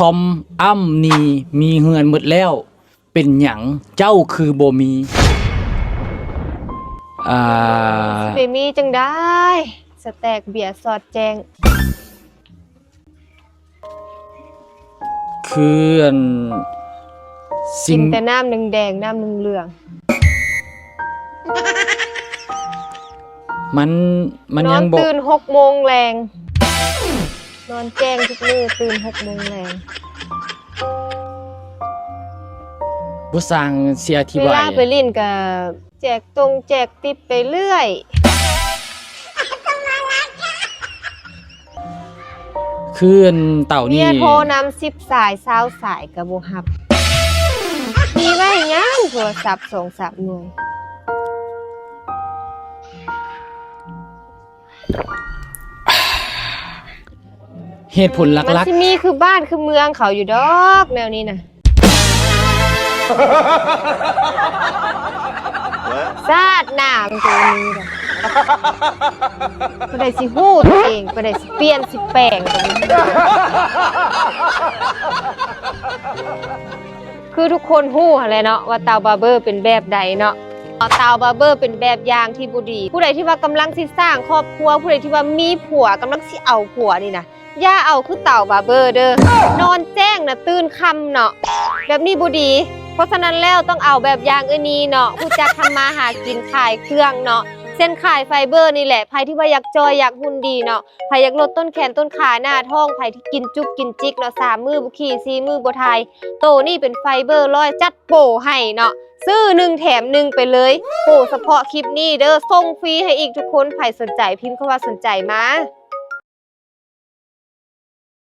ທອມ ອ້ຳ ນີ ມີເຮືອນໝົດແລ້ວ ເປັນຫຍັງເຈົ້າຄືບໍ່ມີ? ອ່າ ຊິໄປມີຈັ່ງໃດ ສະແຕັກເບຍສອດແຈ້ງ. ຄືອັນ ສິ່ງ ກິນແຕ່ນ້ຳແດງໆ ນ້ຳເຫຼືອງໆ. ມັນ ມັນຍັງບໍ່ ນອນຕື່ນຫົກໂມງແລງ ນອນແຈ້ງທຸກມື້ ຕື່ນຫົກໂມງແລງ. ບໍ່ຊ່າງຊິອະທິບາຍ ເວລາໄປຫຼິ້ນກະແຈກຕົງແຈກຕິບໄປເລື້ອຍ. ຄືອັນເຕົານີ້ ເມຍໂທນຳສິບສາຍ ຊາວສາຍກະບໍ່ຮັບ. ມີໄວ້ຫຍັງໂທລະສັບສອງສາມໜ່ວຍ? ເຫດຜົນຫຼັກໆ ມັນຊິມີຄືບ້ານຄືເມືອງເຂົາຢູ່ດອກ ແນວນີ້ນະ. ຊາດໜ້າມັນຊິມີດອກ. ຜູ້ໃດຊິຮູ້ຕົວເອງ ຜູ້ໃດຊິປ່ຽນຊິແປງຕົວເອງ. ຄືທຸກຄົນຮູ້ຫັ້ນແຫຼະເນາະ ວ່າເຕົາບາເບີເປັນແບບໃດເນາະ. ເຕົາບາເບີເປັນແບບຢ່າງທີ່ບໍ່ດີ. ຜູ້ໃດທີ່ວ່າກຳລັງຊິສ້າງຄອບຄົວ ຜູ້ໃດທີ່ວ່າມີຜົວ ກຳລັງຊິເອົາຜົວນີ້ນະ ຢ່າເອົາຄືເຕົາບາເບີເດີ້. ນອນແຈ້ງນະຕື່ນຄ່ຳເນາະ ແບບນີ້ບໍ່ດີ. ເພາະສະນັ້ນແລ້ວຕ້ອງເອົາແບບຢ່າງເອື້ອຍນີເນາະ ຮູ້ຈັກທຳມາຫາກິນຂາຍເຄື່ອງເນາະ ເຊັ່ນຂາຍໄຟເບີນີ້ແຫຼະ. ໃຜທີ່ວ່າຢາກຈ່ອຍ ຢາກຫຸ່ນດີເນາະ ໃຜຢາກລົດຕົ້ນແຂນຕົ້ນຂາໜ້າທ້ອງ ໃຜທີ່ກິນຈຸກກິນຈິກເນາະ ສາມມື້ບໍ່ຂີ້ ສີ່ມື້ບໍ່ຖ່າຍ ໂຕນີ້ເປັນໄຟເບີຮ້ອຍ ຈັດໂປໃຫ້ເນາະ ຊື້ໜຶ່ງແຖມໜຶ່ງໄປເລີຍ. ໂປສະເພາະຄລິບນີ້ເດີ້ ສົ່ງຟຣີໃຫ້ອີກທຸກຄົນ. ໃຜສົນໃຈພິມຄຳວ່າສົນໃຈມາ.